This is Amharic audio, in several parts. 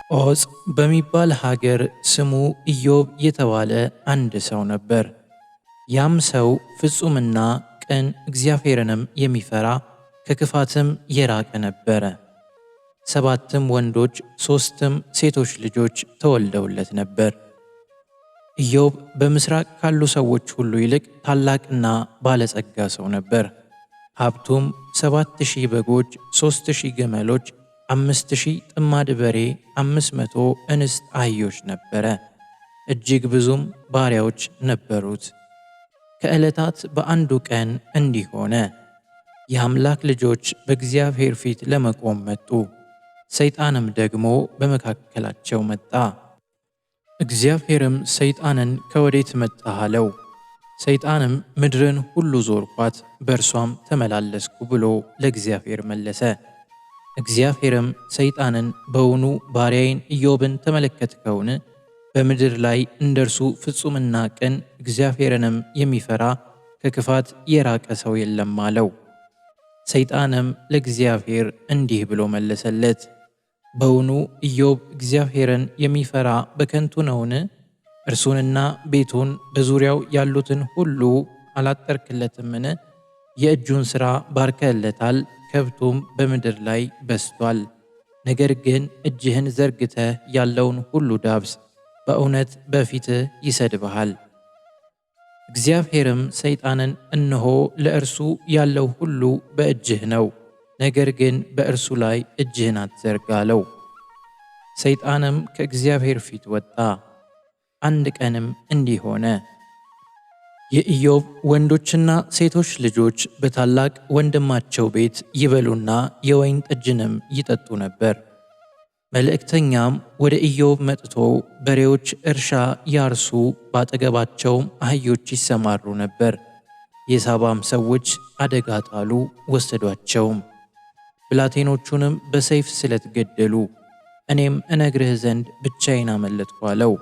ዖፅ በሚባል ሀገር ስሙ ኢዮብ የተባለ አንድ ሰው ነበር። ያም ሰው ፍጹምና ቅን እግዚአብሔርንም የሚፈራ ከክፋትም የራቀ ነበረ። ሰባትም ወንዶች ሦስትም ሴቶች ልጆች ተወልደውለት ነበር። ኢዮብ በምሥራቅ ካሉ ሰዎች ሁሉ ይልቅ ታላቅና ባለጸጋ ሰው ነበር። ሀብቱም 7,000 በጎች፣ 3,000 ግመሎች፣ 5,000 ጥማድ በሬ፣ 500 እንስት አህዮች ነበረ። እጅግ ብዙም ባሪያዎች ነበሩት። ከዕለታት በአንዱ ቀን እንዲህ ሆነ፤ የአምላክ ልጆች በእግዚአብሔር ፊት ለመቆም መጡ። ሰይጣንም ደግሞ በመካከላቸው መጣ። እግዚአብሔርም ሰይጣንን ከወዴት መጣህ አለው። ሰይጣንም ምድርን ሁሉ ዞርኳት፣ በእርሷም ተመላለስኩ ብሎ ለእግዚአብሔር መለሰ። እግዚአብሔርም ሰይጣንን በውኑ ባሪያዬን ኢዮብን ተመለከትከውን? በምድር ላይ እንደርሱ ፍጹምና ቅን እግዚአብሔርንም የሚፈራ ከክፋት የራቀ ሰው የለም አለው። ሰይጣንም ለእግዚአብሔር እንዲህ ብሎ መለሰለት፣ በውኑ ኢዮብ እግዚአብሔርን የሚፈራ በከንቱ ነውን? እርሱንና ቤቱን በዙሪያው ያሉትን ሁሉ አላጠርክለትምን? የእጁን ሥራ ባርከለታል፣ ከብቱም በምድር ላይ በዝቷል። ነገር ግን እጅህን ዘርግተህ ያለውን ሁሉ ዳብስ፣ በእውነት በፊትህ ይሰድብሃል። እግዚአብሔርም ሰይጣንን እነሆ ለእርሱ ያለው ሁሉ በእጅህ ነው፣ ነገር ግን በእርሱ ላይ እጅህን አትዘርጋ አለው። ሰይጣንም ከእግዚአብሔር ፊት ወጣ። አንድ ቀንም እንዲህ ሆነ፣ የኢዮብ ወንዶችና ሴቶች ልጆች በታላቅ ወንድማቸው ቤት ይበሉና የወይን ጠጅንም ይጠጡ ነበር። መልእክተኛም ወደ ኢዮብ መጥቶ በሬዎች እርሻ ያርሱ፣ በአጠገባቸውም አህዮች ይሰማሩ ነበር። የሳባም ሰዎች አደጋ ጣሉ፣ ወሰዷቸውም። ብላቴኖቹንም በሰይፍ ስለት ገደሉ። እኔም እነግርህ ዘንድ ብቻዬን አመለጥኩ አለው።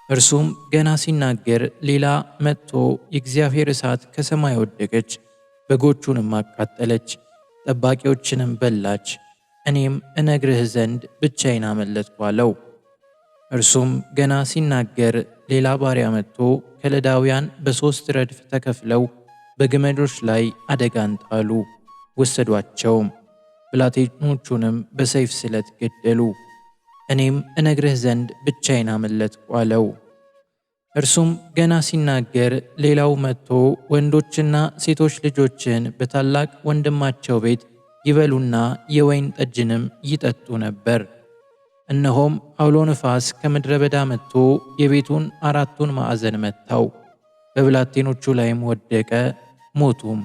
እርሱም ገና ሲናገር ሌላ መጥቶ የእግዚአብሔር እሳት ከሰማይ ወደቀች፣ በጎቹንም አቃጠለች፣ ጠባቂዎችንም በላች። እኔም እነግርህ ዘንድ ብቻዬን አመለጥኩ አለው። እርሱም ገና ሲናገር ሌላ ባሪያ መጥቶ ከለዳውያን በሦስት ረድፍ ተከፍለው በግመሎች ላይ አደጋን ጣሉ፣ ወሰዷቸውም፣ ብላቴኖቹንም በሰይፍ ስለት ገደሉ። እኔም እነግርህ ዘንድ ብቻዬን አመለጥኩ አለው። እርሱም ገና ሲናገር ሌላው መጥቶ ወንዶችና ሴቶች ልጆችን በታላቅ ወንድማቸው ቤት ይበሉና የወይን ጠጅንም ይጠጡ ነበር። እነሆም አውሎ ነፋስ ከምድረ በዳ መጥቶ የቤቱን አራቱን ማዕዘን መታው፣ በብላቴኖቹ ላይም ወደቀ፣ ሞቱም።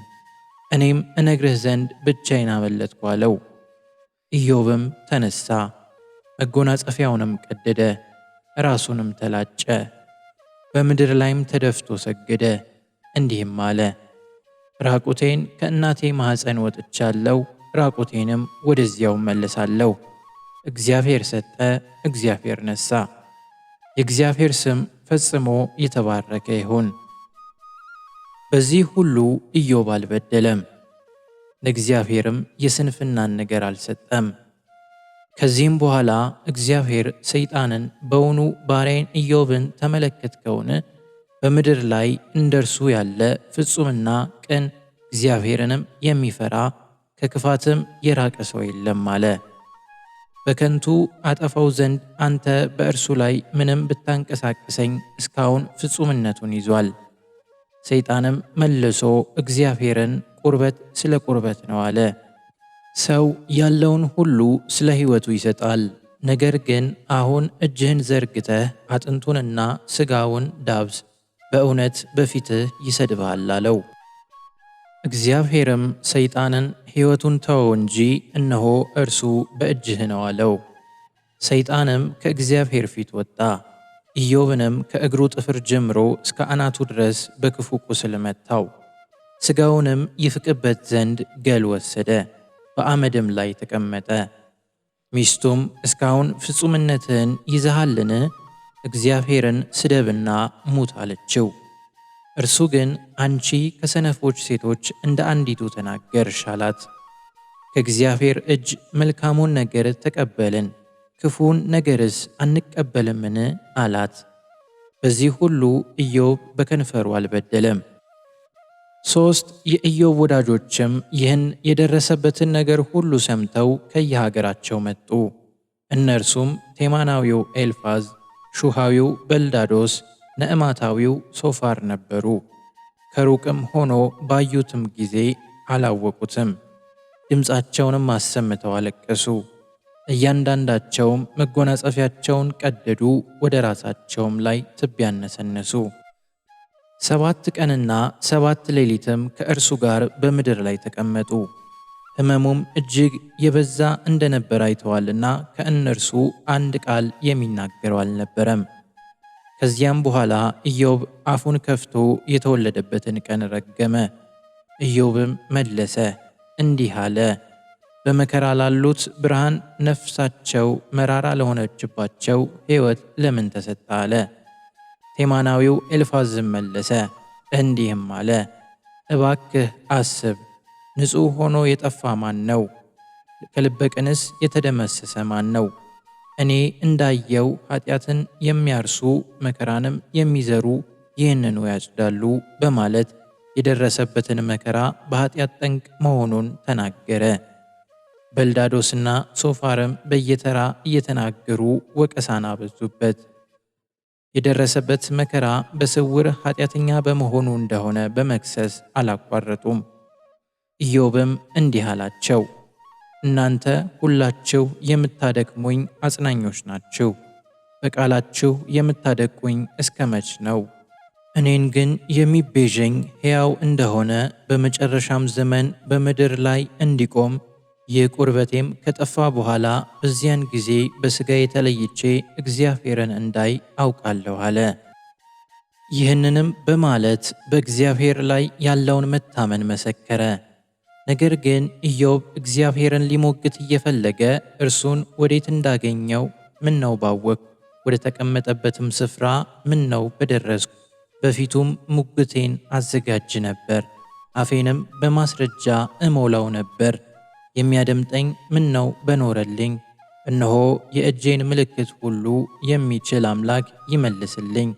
እኔም እነግርህ ዘንድ ብቻዬን አመለጥኩ አለው። ኢዮብም ተነሳ፣ መጎናጸፊያውንም ቀደደ፣ ራሱንም ተላጨ፣ በምድር ላይም ተደፍቶ ሰገደ፣ እንዲህም አለ፦ ራቁቴን ከእናቴ ማኅፀን ወጥቻለሁ፣ ራቁቴንም ወደዚያው መለሳለሁ። እግዚአብሔር ሰጠ፣ እግዚአብሔር ነሣ። የእግዚአብሔር ስም ፈጽሞ የተባረከ ይሁን። በዚህ ሁሉ ኢዮብ አልበደለም፣ ለእግዚአብሔርም የስንፍናን ነገር አልሰጠም። ከዚህም በኋላ እግዚአብሔር ሰይጣንን በውኑ ባሪያዬን ኢዮብን ተመለከትከውን? በምድር ላይ እንደርሱ ያለ ፍጹምና ቅን እግዚአብሔርንም የሚፈራ ከክፋትም የራቀ ሰው የለም አለ። በከንቱ አጠፋው ዘንድ አንተ በእርሱ ላይ ምንም ብታንቀሳቅሰኝ እስካሁን ፍጹምነቱን ይዟል። ሰይጣንም መልሶ እግዚአብሔርን ቁርበት ስለ ቁርበት ነው አለ። ሰው ያለውን ሁሉ ስለ ሕይወቱ ይሰጣል። ነገር ግን አሁን እጅህን ዘርግተህ አጥንቱንና ሥጋውን ዳብስ፣ በእውነት በፊትህ ይሰድብሃል አለው። እግዚአብሔርም ሰይጣንን ሕይወቱን ተወው እንጂ እነሆ እርሱ በእጅህ ነው አለው። ሰይጣንም ከእግዚአብሔር ፊት ወጣ። ኢዮብንም ከእግሩ ጥፍር ጀምሮ እስከ አናቱ ድረስ በክፉ ቁስል መታው። ሥጋውንም ይፍቅበት ዘንድ ገል ወሰደ፣ በአመድም ላይ ተቀመጠ። ሚስቱም እስካሁን ፍጹምነትህን ይዘሃልን? እግዚአብሔርን ስደብና ሙት አለችው። እርሱ ግን አንቺ ከሰነፎች ሴቶች እንደ አንዲቱ ተናገርሽ አላት። ከእግዚአብሔር እጅ መልካሙን ነገር ተቀበልን፣ ክፉን ነገርስ አንቀበልምን? አላት። በዚህ ሁሉ ኢዮብ በከንፈሩ አልበደለም። 3 የኢዮብ ወዳጆችም ይህን የደረሰበትን ነገር ሁሉ ሰምተው ከየሀገራቸው መጡ። እነርሱም ቴማናዊው ኤልፋዝ፣ ሹሃዊው በልዳዶስ፣ ነዕማታዊው ሶፋር ነበሩ። ከሩቅም ሆኖ ባዩትም ጊዜ አላወቁትም። ድምፃቸውንም አሰምተው አለቀሱ። እያንዳንዳቸውም መጎናጸፊያቸውን ቀደዱ፣ ወደ ራሳቸውም ላይ ትቢያ ነሰነሱ። 7 ቀንና 7 ሌሊትም ከእርሱ ጋር በምድር ላይ ተቀመጡ። ሕመሙም እጅግ የበዛ እንደነበር አይተዋልና ከእነርሱ አንድ ቃል የሚናገረው አልነበረም። ከዚያም በኋላ ኢዮብ አፉን ከፍቶ የተወለደበትን ቀን ረገመ። ኢዮብም መለሰ እንዲህ አለ፦ በመከራ ላሉት ብርሃን፣ ነፍሳቸው መራራ ለሆነችባቸው ሕይወት ለምን ተሰጠ አለ። ቴማናዊው ኤልፋዝም መለሰ እንዲህም አለ፦ እባክህ አስብ፣ ንጹሕ ሆኖ የጠፋ ማን ነው? ከልበ ቅንስ የተደመሰሰ ማን ነው? እኔ እንዳየው ኃጢአትን የሚያርሱ መከራንም የሚዘሩ ይህንኑ ያጭዳሉ በማለት የደረሰበትን መከራ በኃጢአት ጠንቅ መሆኑን ተናገረ። በልዳዶስና ሶፋርም በየተራ እየተናገሩ ወቀሳን አበዙበት። የደረሰበት መከራ በስውር ኃጢአተኛ በመሆኑ እንደሆነ በመክሰስ አላቋረጡም። ኢዮብም እንዲህ አላቸው፦ እናንተ ሁላችሁ የምታደክሙኝ አጽናኞች ናችሁ። በቃላችሁ የምታደቁኝ እስከ መች ነው? እኔን ግን የሚቤዠኝ ሕያው እንደሆነ በመጨረሻም ዘመን በምድር ላይ እንዲቆም ይህ ቁርበቴም ከጠፋ በኋላ በዚያን ጊዜ በሥጋ የተለይቼ እግዚአብሔርን እንዳይ አውቃለሁ አለ። ይህንንም በማለት በእግዚአብሔር ላይ ያለውን መታመን መሰከረ። ነገር ግን ኢዮብ እግዚአብሔርን ሊሞግት እየፈለገ እርሱን ወዴት እንዳገኘው ምነው ባወቅሁ፣ ወደ ተቀመጠበትም ስፍራ ምነው በደረስኩ፣ በፊቱም ሙግቴን አዘጋጅ ነበር፣ አፌንም በማስረጃ እሞላው ነበር። የሚያደምጠኝ ምነው በኖረልኝ። እነሆ የእጄን ምልክት ሁሉ የሚችል አምላክ ይመልስልኝ።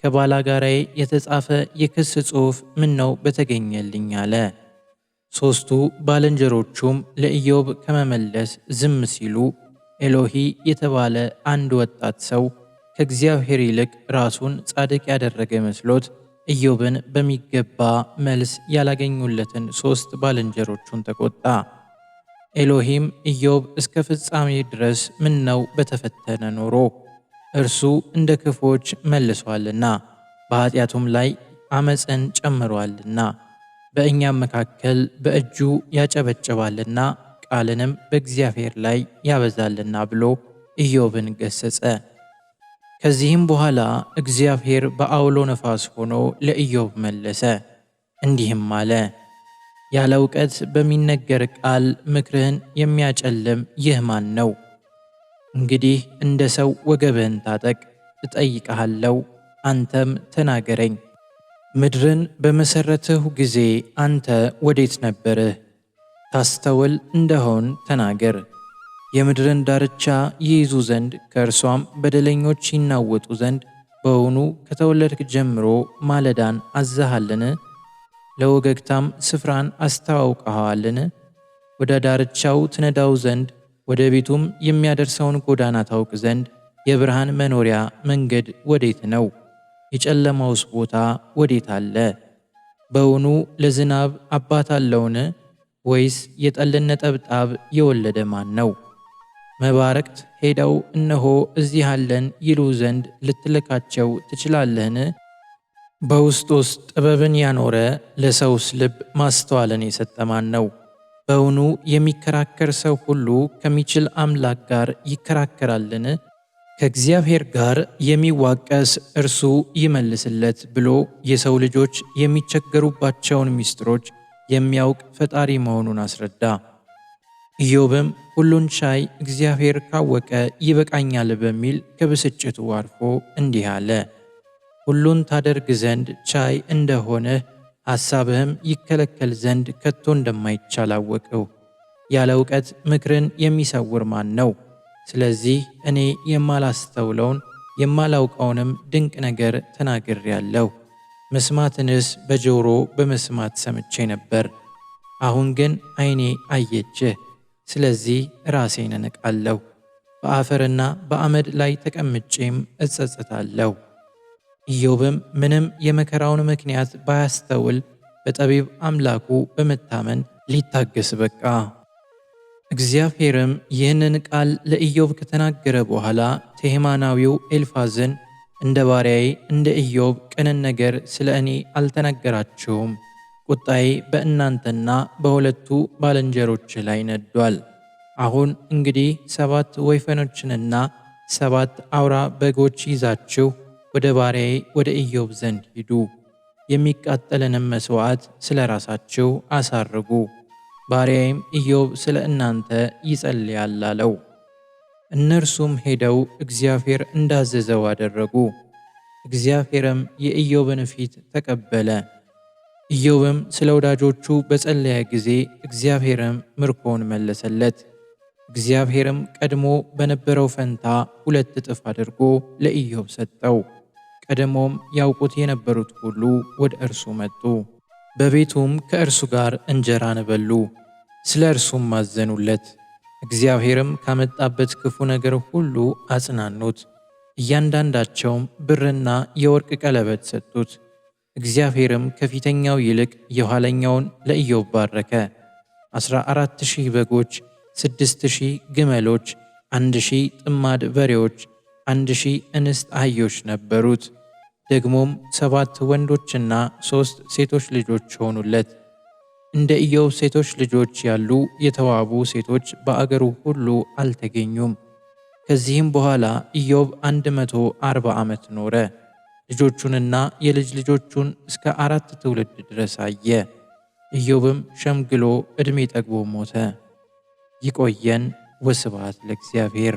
ከባላጋራዬ የተጻፈ የክስ ጽሑፍ ምነው በተገኘልኝ አለ። 3ቱ ባልንጀሮቹም ለኢዮብ ከመመለስ ዝም ሲሉ ኤሎሂ የተባለ አንድ ወጣት ሰው ከእግዚአብሔር ይልቅ ራሱን ጻድቅ ያደረገ መስሎት ኢዮብን በሚገባ መልስ ያላገኙለትን 3 ባልንጀሮቹን ተቆጣ። ኤሎሂም ኢዮብ እስከ ፍጻሜ ድረስ ምነው በተፈተነ ኖሮ፣ እርሱ እንደ ክፉዎች መልሷልና በኃጢአቱም ላይ አመፅን ጨምሯልና፣ በእኛም መካከል በእጁ ያጨበጭባልና ቃልንም በእግዚአብሔር ላይ ያበዛልና ብሎ ኢዮብን ገሰጸ። ከዚህም በኋላ እግዚአብሔር በአውሎ ነፋስ ሆኖ ለኢዮብ መለሰ፣ እንዲህም አለ፦ ያለ እውቀት በሚነገር ቃል ምክርህን የሚያጨልም ይህ ማን ነው? እንግዲህ እንደ ሰው ወገብህን ታጠቅ፣ እጠይቅሃለሁ፣ አንተም ተናገረኝ። ምድርን በመሰረትሁ ጊዜ አንተ ወዴት ነበርህ? ታስተውል እንደሆን ተናገር። የምድርን ዳርቻ ይይዙ ዘንድ ከእርሷም በደለኞች ይናወጡ ዘንድ በውኑ ከተወለድክ ጀምሮ ማለዳን አዘሃልን? ለወገግታም ስፍራን አስተዋውቀኸዋልን? ወደ ዳርቻው ትነዳው ዘንድ ወደ ቤቱም የሚያደርሰውን ጎዳና ታውቅ ዘንድ የብርሃን መኖሪያ መንገድ ወዴት ነው? የጨለማውስ ቦታ ወዴት አለ? በውኑ ለዝናብ አባት አለውን? ወይስ የጠልን ነጠብጣብ የወለደ ማን ነው? መባረቅት ሄደው እነሆ እዚህ አለን ይሉ ዘንድ ልትልካቸው ትችላለህን? በውስጡስ ጥበብን ያኖረ ለሰውስ ልብ ማስተዋልን የሰጠ ማን ነው? በውኑ የሚከራከር ሰው ሁሉ ከሚችል አምላክ ጋር ይከራከራልን? ከእግዚአብሔር ጋር የሚዋቀስ እርሱ ይመልስለት ብሎ የሰው ልጆች የሚቸገሩባቸውን ምስጢሮች የሚያውቅ ፈጣሪ መሆኑን አስረዳ። ኢዮብም ሁሉን ቻይ እግዚአብሔር ካወቀ ይበቃኛል በሚል ከብስጭቱ አርፎ እንዲህ አለ። ሁሉን ታደርግ ዘንድ ቻይ እንደሆንህ ሐሳብህም ይከለከል ዘንድ ከቶ እንደማይቻል አወቅሁ። ያለ እውቀት ምክርን የሚሰውር ማን ነው? ስለዚህ እኔ የማላስተውለውን የማላውቀውንም ድንቅ ነገር ተናግሬአለሁ። መስማትንስ በጆሮ በመስማት ሰምቼ ነበር፣ አሁን ግን ዓይኔ አየችህ። ስለዚህ ራሴን እንቃለሁ፣ በአፈርና በአመድ ላይ ተቀምጬም እጸጸታለሁ። ኢዮብም ምንም የመከራውን ምክንያት ባያስተውል በጠቢብ አምላኩ በመታመን ሊታገስ በቃ። እግዚአብሔርም ይህንን ቃል ለኢዮብ ከተናገረ በኋላ ቴማናዊው ኤልፋዝን እንደ ባሪያዬ እንደ ኢዮብ ቅንን ነገር ስለ እኔ አልተናገራችሁም፣ ቁጣዬ በእናንተና በሁለቱ ባልንጀሮች ላይ ነዷል። አሁን እንግዲህ 7 ወይፈኖችንና 7 አውራ በጎች ይዛችሁ ወደ ባሪያዬ ወደ ኢዮብ ዘንድ ሂዱ። የሚቃጠልንም መሥዋዕት ስለ ራሳችሁ አሳርጉ። ባሪያዬም ኢዮብ ስለ እናንተ ይጸልያል አለው። እነርሱም ሄደው እግዚአብሔር እንዳዘዘው አደረጉ። እግዚአብሔርም የኢዮብን ፊት ተቀበለ። ኢዮብም ስለ ወዳጆቹ በጸለየ ጊዜ እግዚአብሔርም ምርኮውን መለሰለት። እግዚአብሔርም ቀድሞ በነበረው ፈንታ 2 እጥፍ አድርጎ ለኢዮብ ሰጠው። ቀድሞም ያውቁት የነበሩት ሁሉ ወደ እርሱ መጡ። በቤቱም ከእርሱ ጋር እንጀራን በሉ፣ ስለ እርሱም አዘኑለት። እግዚአብሔርም ካመጣበት ክፉ ነገር ሁሉ አጽናኑት። እያንዳንዳቸውም ብርና የወርቅ ቀለበት ሰጡት። እግዚአብሔርም ከፊተኛው ይልቅ የኋለኛውን ለኢዮብ ባረከ። 14,000 በጎች፣ 6,000 ግመሎች፣ 1,000 ጥማድ በሬዎች፣ 1,000 እንስት አህዮች ነበሩት። ደግሞም 7 ወንዶችና 3 ሴቶች ልጆች ሆኑለት። እንደ ኢዮብ ሴቶች ልጆች ያሉ የተዋቡ ሴቶች በአገሩ ሁሉ አልተገኙም። ከዚህም በኋላ ኢዮብ 140 ዓመት ኖረ። ልጆቹንና የልጅ ልጆቹን እስከ 4 ትውልድ ድረስ አየ። ኢዮብም ሸምግሎ ዕድሜ ጠግቦ ሞተ። ይቆየን። ወስብሐት ለእግዚአብሔር።